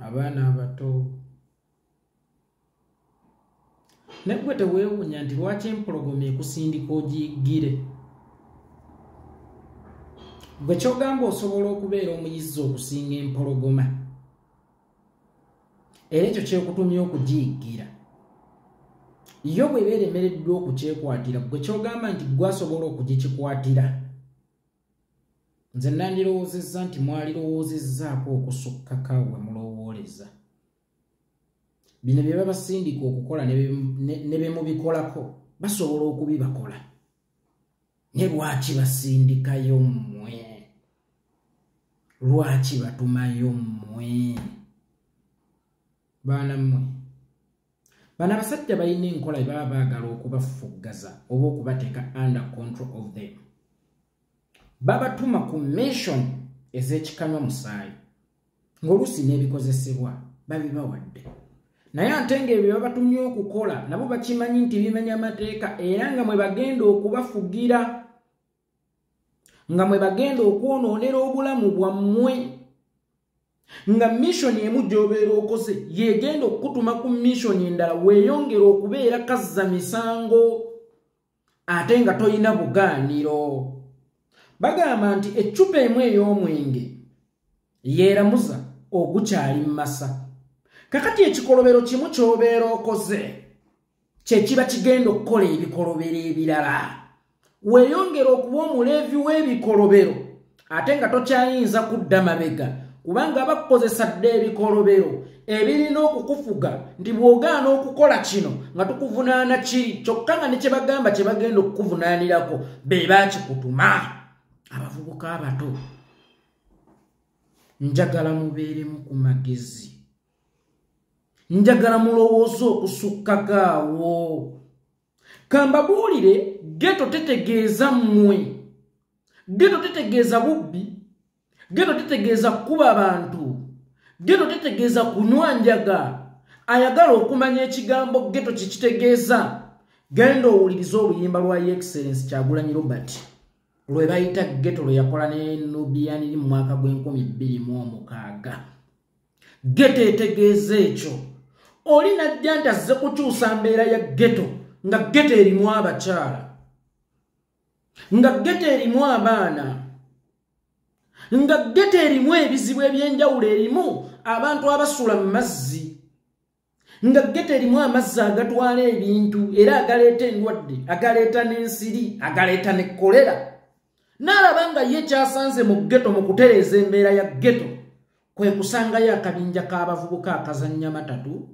Abaana abato, naye teweewuunya nti lwaki empologoma ekusindika ogiyiggire? Gwe kyogamba osobola okubeera omuyizzi okusinga empologoma, era ekyo kyekutumye okugiyiggira. Yo bw'eba eremereddwa okukyekwatira, gwe kyogamba nti gwe asobola okugikikwatira. Nze nandirowoozezza nti mwalirowoozezzaako okusukkako we mulowooleza. Bino bye babasindika okukola ne be mubikolako basobola okubibakola. Ne lwaki basindikayo mmwe? Lwaki batumayo mmwe? Baana mmwe, bano abasajja balina enkola baba baagala okubafuggaza oba okubateeka under control of them. Babatuma ku mission ez'ekikanywa musaayi, ng'oluusi n'ebikozesebwa babibawadde. Naye ate ng'ebyo babatumye okukola nabo bakimanyi nti bimenya amateeka, era nga mwe bagenda okubafugira, nga mwe bagenda okwonoonera obulamu bwammwe. Nga mission emu gy'obeera okoze yegenda okukutuma ku mission endala, weeyongera okubeera kazza misango ate nga toyina bugaaniro. Bagamba nti eccupa emu ey'omwenge yeeramuza ogukyali mu masa. Kakati ekikolobero kimu ky'obeera okoze kye kiba kigenda okukola ebikolobero ebirala. Weeyongera okuba omuleevi w'ebikolobero ate nga tokyayinza kudda mabega, kubanga bakukozesa dda ebikolobero ebirina okukufuga nti bw'ogaana okukola kino nga tukuvunaana kiri, kyokka nga ne kye bagamba kye bagenda okukuvunaanirako be baakikutuma. Abavubuka abato, njagala mubeeremu ku magezi, njagala mulowooze okusukkako awo. Kambabuulire, ghetto tetegeeza mmwe, ghetto tetegeeza bubbi, ghetto tetegeeza kukuba bantu, ghetto tetegeeza kunywa njaga. Ayagala okumanya ekigambo ghetto kikitegeeza, genda owulirize oluyimba lwa Excellence Kyagulanyi Robert lwe bayita ghetto, lwe yakola ne Nubian mu mwaka gw'e 2006. Ghetto etegeeza ekyo. Oli najja nti azze kukyusa mbeera ya ghetto, nga ghetto erimu abakyala, nga ghetto erimu abaana, nga ghetto erimu ebizibu ebyenjawulo, erimu abantu abasula mu mazzi, nga ghetto erimu amazzi agatwala ebintu era agaleeta endwadde, agaleeta n'ensiri, agaleeta ne kolera. N'alaba nga ye kyasanze mu ghetto mu kutereeza embeera ya ghetto kwe kusangayo akabinja k'abavubuka akazannya matatu,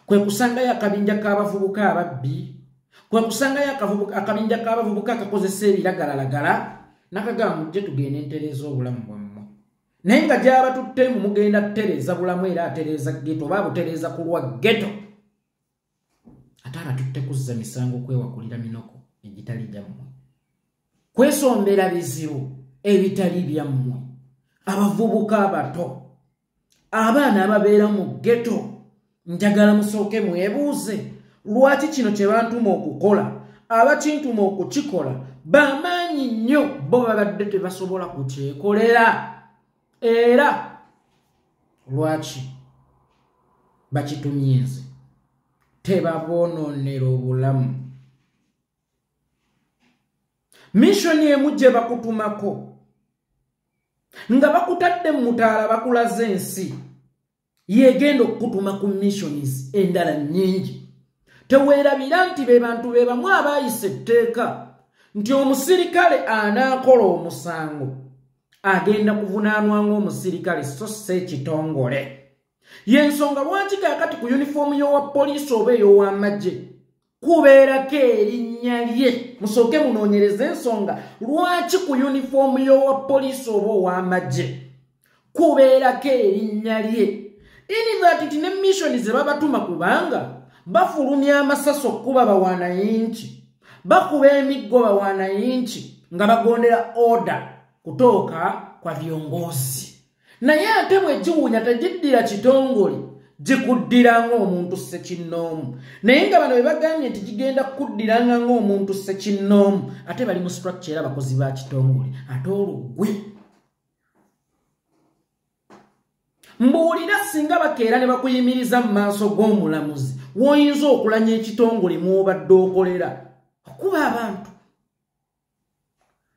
kwe kusangayo akabinja k'abavubuka ababbi, kwe kusangayo akabinja k'abavubuka akakozesa ebiragalalagala. Nakagamba, "Mujje tugende ntereeza obulamu bwammwe." Naye nga gy'abatuttemu mugenda kutereeza bulamu, era atereeza ghetto oba abutereeza ku lwa ghetto, ate abatutte kuzza misango, kwewakulira minoko egitali gyammwe, kwesombera bizibu ebitali byammwe. Abavubuka abato, abaana ababeera mu ghetto, njagala musooke mwebuuze lwaki kino kye bantuma okukola. Abakintuma okukikola bamaanyi nnyo, bo babadde tebasobola kukyekolera, era lwaki bakitumye nze? Tebaboonoonera obulamu. Mission emu gye bakutumako nga bakutadde mu mutaala, bakulaze ensi, yegenda okukutuma ku missions endala nnyingi. Teweerabira nti be bantu be bamu abaayisa etteeka nti omusirikale anaakola omusango agenda kuvunaanwa ng'omusirikale, so si ekitongole. Yensonga lwaki kaakati ku yunifoomu y'owa poliisi oba ey'ow'amagye kubeerako erinnya lye. Musooke munoonyereza ensonga lwaki ku yunifoomu y'owa poliisi oba ow'amagye kubeerako erinnya lye, in that nti ne mission ze babatuma, kubanga bafulumya amasasi okuba bawanayinki, bakuba emiggo bawanayinki nga bagondera order kutoka kwa viongozi. Naye ate bwe giwunya tegiddira kitongole, gikuddira ng'omuntu ssekinnoomu. Naye nga bano bwe bagambye nti gigenda kukuddiranga ng'omuntu ssekinnoomu, ate bali mu structure era abakozi ba kitongole. Ate olwo ggwe Mbuulira singa bakeera ne bakuyimiriza mu maaso g'omulamuzi, w'oyinza okulanya ekitongole mw'obadde okolera okuba abantu,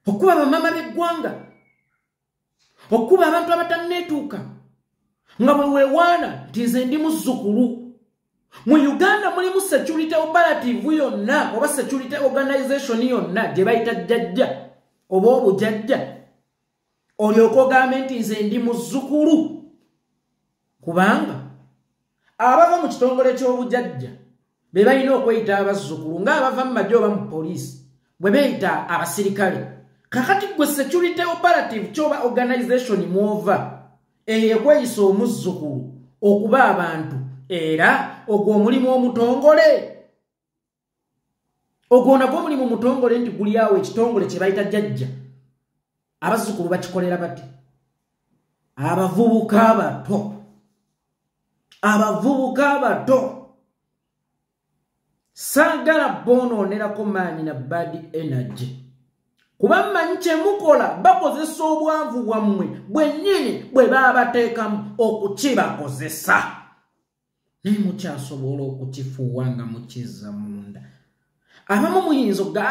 okuba bamama b'eggwanga, okuba abantu abatanneetuuka, nga bwe weewaana nti nze ndi muzzukulu. Mu Uganda mulimu security operative yonna oba security organization yonna gye bayita jjajja oba obujajja, olyoke ogambe nti nze ndi muzzukulu. Kubanga abava mu kitongole ky'obujajja be balina okweyita abazzukulu, ng'abava mu magye oba mu poliisi bwe beeyita abasirikale. Kakati gwe security operative kyoba organization mw'ova eyo ekweyisa omuzzukulu okuba abantu, era ogwo omulimu omutongole, ogwo nagwo omulimu mutongole nti guli awo ekitongole kye bayita jjajja. Abazzukulu bakikolera bati? Abavubuka abato, abavubuka abato saagala boonoonerako maanyi na bad energy, kuba mmanyi kye mukola. Bakozesa obwavu bwammwe bwennyini bwe baabateekamu okukibakozesa, naye mukyasobola okukifuuwa nga mukizza munda. Abamu muyinza okuga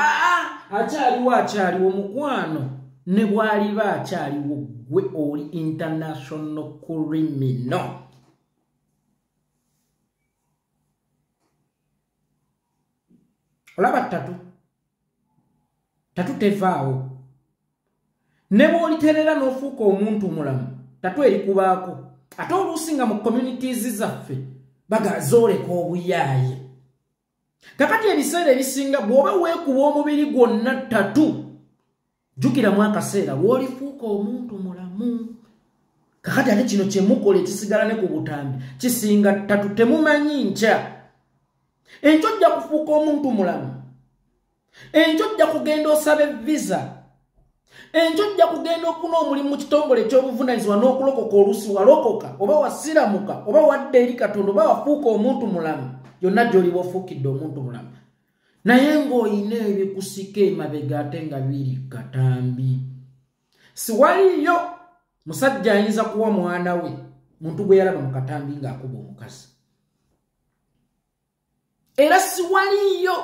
akyaliwo, akyaliwo. Mukwano, ne bw'aliba akyaliwo, gwe oli international criminal. Olaba tattoo, tattoo tevaawo. Ne bw'oliterera n'ofuuka omuntu mulamu, tattoo erikubaako. Ate oluusi nga mu communities zaffe bagazooleka obuyaaye. Kakati ebiseera ebisinga bw'oba weekuba omubiri gwonna tattoo, jjukiramu akaseera lw'olifuuka omuntu mulamu. Kakati ate kino kye mukola ekisigala ne ku butambi kisinga tattoo. Temumanyi nkya. Enkya ojja kufuuka omuntu mulamu, enkya ojja kugenda osaba visa, enkya ojja kugenda okufuna omulimu mu kitongole eky'obuvunaanyizibwa n'okulokoka. Oluusi walokoka oba wasiramuka oba wadda eri Katonda oba wafuuka omuntu mulamu, yonna gy'oliba ofuukidde omuntu mulamu, naye ng'olina ebikusika emabega ate nga biri katambi. Siwaliyo musajja ayinza kuwa mwana we muntu gwe yalaba mu katambi ng'akuba omukazi, era siwaliyo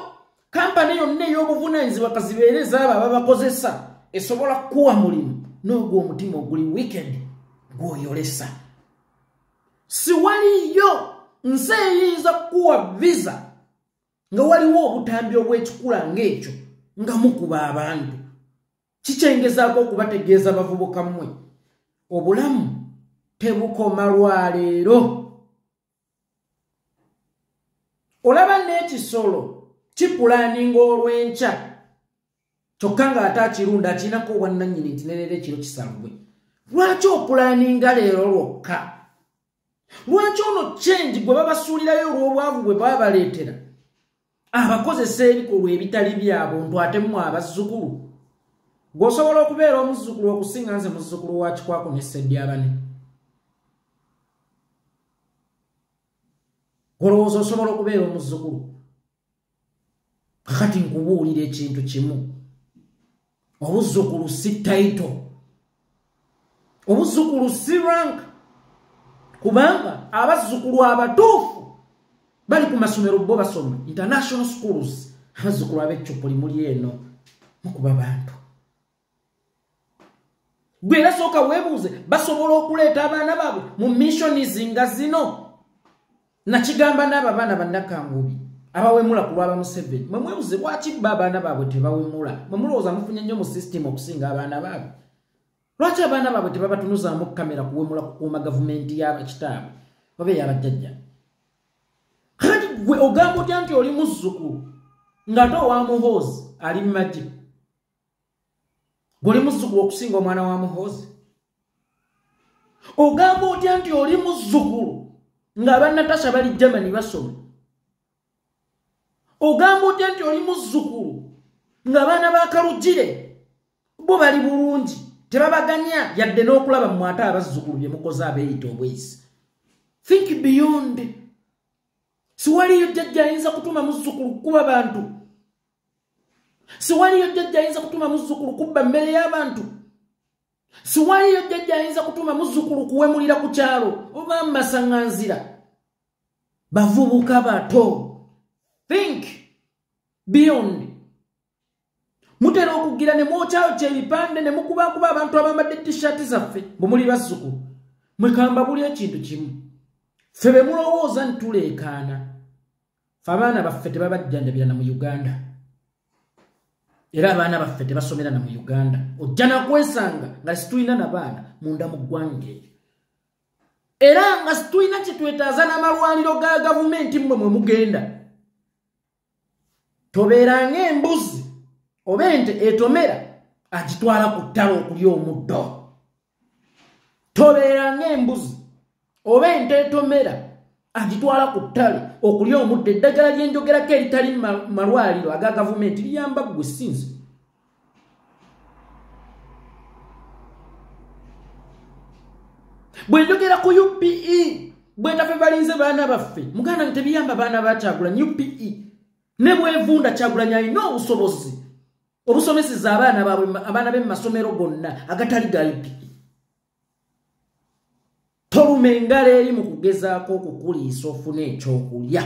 kampani yonna ey'obuvunaanyizibwa kazibeere ezaabo ababakozesa esobola kukuwa mulimu n'ogwo omutima oguli wicked gw'oyolesa. Siwaliyo nsi eyinza kukuwa visa nga waliwo obutambi obw'ekikula ng'ekyo nga mukuba abantu. Kikyengezaako okubategeeza bavubuka mmwe, obulamu tebukoma lwaleero. Olaba n'ekisolo kipulaninga olw'enkya, kyokka ng'ate akirunda akirinako obwannannyini nti ne leero ekiro kisalwe. Lwaki opulaninga leero lwokka? Lwaki ono change gwe babasuulirayo olw'obwavu bwe babaleetera abakozesa ebikolwa ebitali byabuntu, ate mmwe abazzukulu? Gw'osobola okubeera omuzzukulu okusinga nze muzzukulu wa Kikwako ne Sseddyabane. Olowooza osobola okubeera omuzzukulu? Kakati nkubuulira ekintu kimu, obuzzukulu si title, obuzzukulu si rank, kubanga abazzukulu abatuufu bali ku masomero, bo basoma international schools. Abazzukulu ab'eccupuli muli eno mukuba bantu. Gwe era sooka weebuuze, basobola okuleeta abaana baabwe mu missions nga zino? Nakigamba n'abo abaana bannakangubi abawemula ku lwaba Museveni, mwe mwebuuze lwaki bo abaana baabwe tebawemula? Mwe mulowooza mufunye nnyo mu system okusinga abaana baabwe? Lwaki abaana baabwe tebabatunuzaamu kamera kuwemula kukuuma gavumenti y'abakitaabwe oba ey'abajjajja? Kakati gwe ogamba otya nti oli muzzukulu ng'ate owa Muhoozi ali mu magye? Gwe oli muzzukulu okusinga omwana wa Muhoozi? Ogamba otya nti oli muzzukulu ng'aba Natasha bali Germany basoma? Ogamba otya nti oli muzzukulu ng'abaana ba Kalugire bo bali bulungi, tebabaganya yadde n'okulaba mmwe ate abazzukulu bye mukoze abeeyita obweyisi? Think beyond. Siwaliyo jjajja ayinza kutuma muzzukulu kukuba bantu. Siwaliyo jjajja ayinza kutuma muzzukulu kubba mmere y'abantu. Siwaliyo jjajja ayinza kutuma muzzukulu kuwemulira ku kyalo oba mu masaŋŋanzira. Bavubuka bato, think beyond. Mutera okugira ne mwokyawokya ebipande ne mukubakuba abantu abambadde t-shirt zaffe bwe muli bazzukulu. Mwekamba buli ekintu kimu. Ffe be mulowooza nti tuleekaana. Ffe abaana baffe tebabajjanjabira na mu Uganda. Era abaana baffe tebasomera na mu Uganda. Ojja nakwesanga nga situlina na baana munda mu ggwanga eryo. Era nga situlina kye twetaaza n'amalwaliro ga gavumenti mmwe mwe mugenda. Tobeera ng'embuzi oba ente etomera agitwala ku ttale okulya omuddo. Tobeera ng'embuzi oba ente etomera agitwala ku ttale okulya omuddo. Eddagala lyenjogerako eritali malwaliro aga gavumenti liyamba ggwe sinze. Bwe njogera ku UPE, bwe ntaffe balinze baana baffe, muganda nti tebiyamba baana ba Kyagulanyi. UPE ne bwevunda Kyagulanyi alina obusobozi obusomeseza abaana baabwe, abaana b'e masomero gonna agatali ga UPE. Toluma engalo eri mu kugezaako okukuliisa ofune ekyokulya.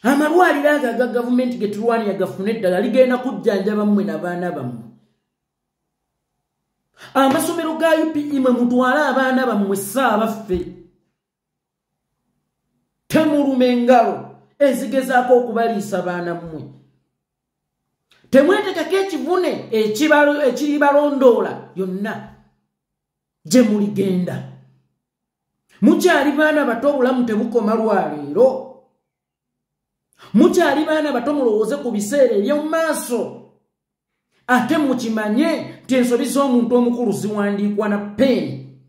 Amalwaliro ago aga gavumenti ge tulwanira gafune eddagala ligenda kujjanjaba mmwe n'abaana bammwe. Amasomero ga UPE mwe mutwale abaana bammwe saabaffe. Temuluma engalo ezigezaako okubaliisa baana mmwe. Temwetekako ekivune ekiribalondoola yonna gye muligenda. Mukyali baana bato, obulamu tebukoma lwaleero. Mukyali baana bato, mulowooze ku biseera eby'omu maaso. Ate mukimanye nti ensobi z'omuntu omukulu ziwandiikwa na peeni,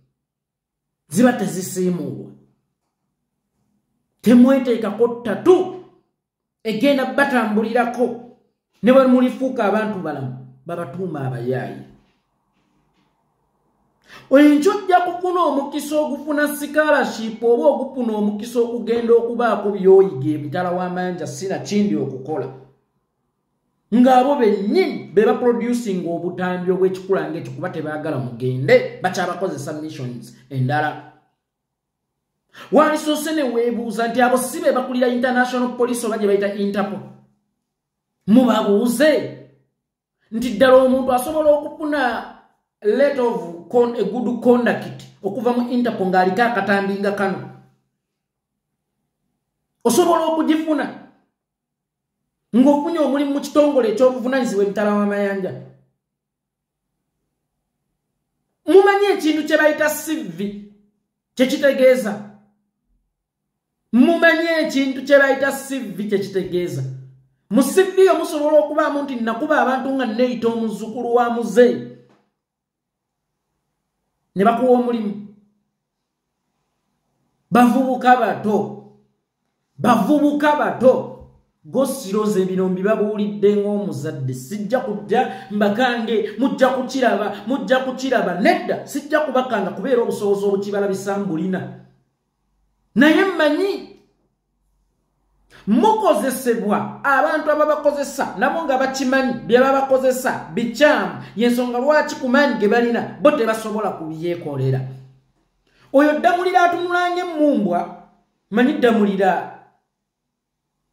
ziba tezisiimuulwa. Temweteekako ttatu egenda batambulirako ne bwe mulifuuka abantu balamu babatuuma abayaayi. Enkyo ojja kufuna omukisa ogufuna scholarship oba ogufuna omukisa okugenda okubaako by'oyiga emitala w'amayanja sina kindi okukola. Ng'abo bennyini be baproducing obutambi obw'ekikula ng'ekyo kuba tebaagala mugende, bakyabakozesa missions endala. Walisoose ne weebuuza nti abo si be bakulira international police oba gye bayita Interpol. Mubabuuze nti ddala omuntu asobola okufuna letter of a good conduct okuva mu Interpol ng'aliko akatambi nga kano. Osobola okugifuna ng'ofunye omulimu mu kitongole eky'obuvunaanyizibwa emitala w'amayanja. Mumanyi ekintu kye bayita CV kye kitegeeza? Mumanyi ekintu kye bayita CV kye kitegeeza? Mu CV yo musobola okubaamu nti nakuba abantu nga neeyita omuzzukulu wa muzeeyi ne bakuwa omulimu. Bavubuka bato, bavubuka bato, gosiroze ebino mbibabuulidde ng'omuzadde. Sijja kujja mbakange, mujja kukiraba, mujja kukiraba. Nedda, sijja kubakanga kubeera obusobozi obukibalabisa mbulina. Naye mmanyi mukozesebwa abantu ababakozesa nabo nga bakimanyi bye babakozesa bikyamu. Y'ensonga lwaki ku maanyi ge balina bo tebasobola kubyekolera. Oyo Ddamulira atunula ng'emmumbwa, manyi Ddamulira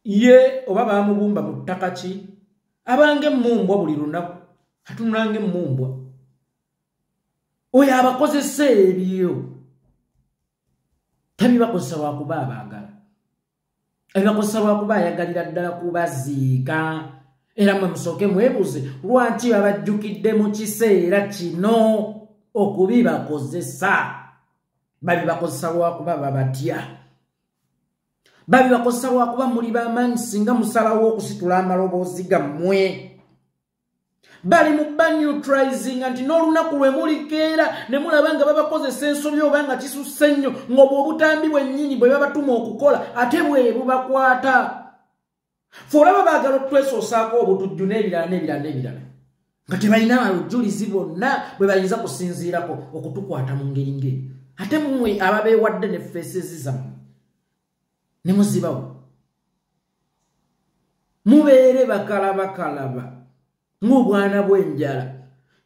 ye oba baamubumba mu ttaka ki, abanga emmumbwa buli lunaku atunula ng'emmumbwa. Oyo abakozesa ebyo tabibakozesa lwakuba abaagala, abibakozesa lwakuba ayagalira ddala kubaziika. Era mmwe musooke mwebuuze lwaki babajjukidde mu kiseera kino okubibakozesa. Babibakozesa lwakuba babatya, babibakozesa lwakuba muli b'amaanyi singa musalawo okusitula amaloboozi gammwe. Bali mu baneutralizing nti n'olunaku lwe mulikeera ne mulaba nga babakozesa ensobi oba nga kisusse nnyo, ng'obwo obutambi bwennyini bwe babatuma okukola ate bwe bubakwata. Ffe olaba baagala otwesoosaako obutujju n'ebirala n'ebirala n'ebirala nga tebalina bujulizi bwonna bwe bayinza kusinziirako okutukwata mu ngeri ng'eyo. Ate mmwe ababeewadde ne feesezi zammwe ne muzibawo. Mubeere bakalabakalaba ng'obwana bw'enjala.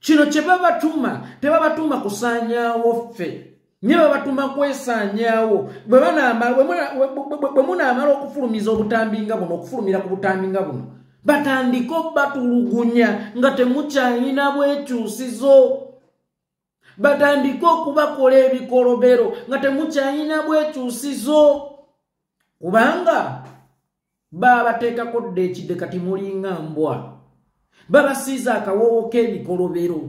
Kino kye babatuma, tebabatuma kusaanyaawo ffe, nye babatuma kwesaanyaawo. Bwe munaamala okufulumiza obutambi nga buno, okufulumira ku butambi nga buno, batandike obatulugunya nga temukyalina bwekyusizo. Batandike okubakola ebikolobero nga temukyalina bwekyusizo, kubanga babateekako dda ekidde kati mulinga mbwa. Babasiiza akawoowo k'ebikolobero,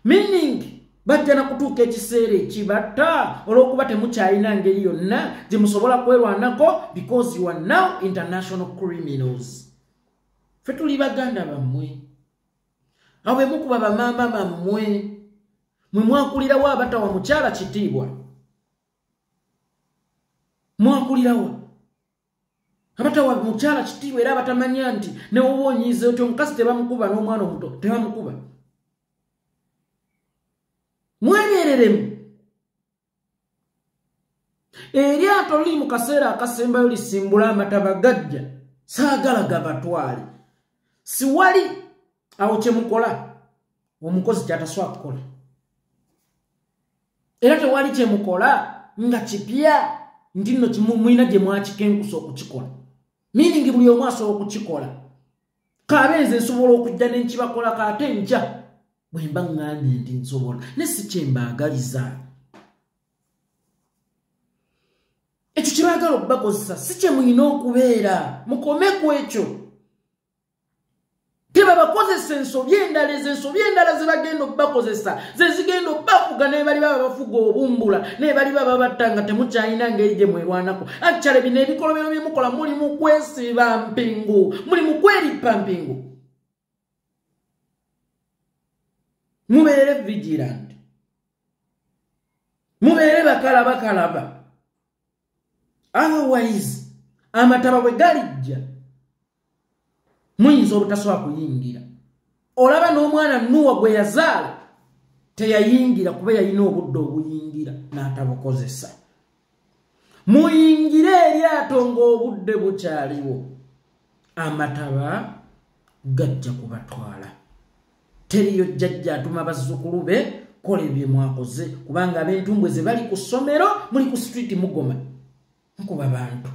meaning bajja na kutuuka ekiseera ekibatta olw'okuba temukyalina ngeri yonna gye musobola kwerwanako, because you are now international criminals. Ffe tuli baganda bammwe, awo bwe mukuba bamaama bammwe, mwe mwakulirawo abatawa mukyala kitiibwa, mwakulirawo abatawa mukyala kitiibwa era abatamanya nti ne woba onyiize otyo omukazi tebamukuba n'omwana omuto tebamukuba. Mwebereremu. Eryato liri mu kaseera akasembayo lisimbula amataba gajja, saagala gabatwale. Siwali awo kye mukola omukozi ky'ataswa kukola, era tewali kye mukola nga kipya nti nno mulina gye mwakikenkusa okukikola, meaning buli omu asobola okukikola. Kaabe nze nsobola okujja ne nkibakolako ate nkya bwe mba ŋŋambye nti nsobola, ne si kye mbaagaliza. Ekyo kye baagala okubakozesa si kye mulina okubeera, mukome ku ekyo. Tebabakozesa ensobi endala, ezo ensobi endala ze bagenda okubakozesa ze zigenda okubafuga, ne bali baba bafuga obumbula, ne bali baba batta nga temukyalina ngeri gye mwerwanako. Actually bino ebikolobero bye mukola muli mu kwesiba mpingu, muli mu kwerippa mpingu. Mubeere vigilant, mubeere bakalabakalaba, otherwise amataba bwe galijja muyinza obutasobola kuyingira. Olaba n'omwana Nuwa gwe yazaala teyayingira kuba yalina obudde obuyingira n'atabukozesa. Muyingire eryato ng'obudde bukyaliwo, amataba gajja kubatwala. Teriyo jjajja atuma bazzukulu be kola ebye mwakoze, kubanga ab'entumbwe ze bali ku ssomero, muli ku street mugoma mukuba bantu.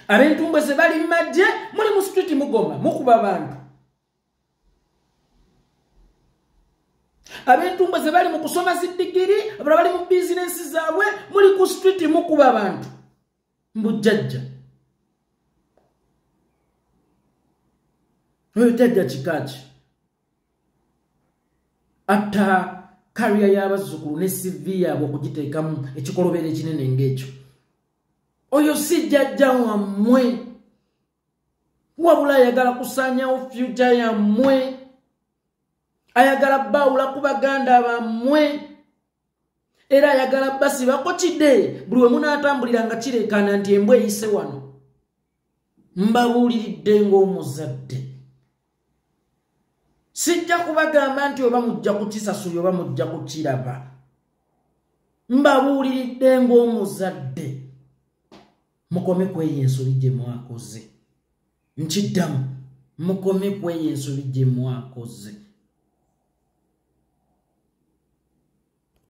Ab'entumbwe ze bali mu magye, muli mu street mugoma mukuba bantu. Ab'entumbwe ze bali mu kusoma ziddigiri, abalala bali mu bizinensi zaabwe, muli ku street mukuba bantu. Mbu jjajja oyo jjajja kika ki? Atta kariya y'abazzukulu ne CV yaabwe okugiteekamu ekikolobero ekinene ng'ekyo. Oyo si jjajja wammwe, wabula ayagala kusaanyawo future yammwe, ayagala baawula ku baganda bammwe, era ayagala basibako kidde buli we munaatambulira nga kireekaana nti embwa eyise wano. Mbabuuliridde ng'omuzadde, sijja kubagamba nti oba mujja kukisasula oba mujja kukiraba. Mbabuuliridde ng'omuzadde, mukome kweyo ensobi gye mwakoze. Nkiddamu, mukome kweyo ensobi gye mwakoze.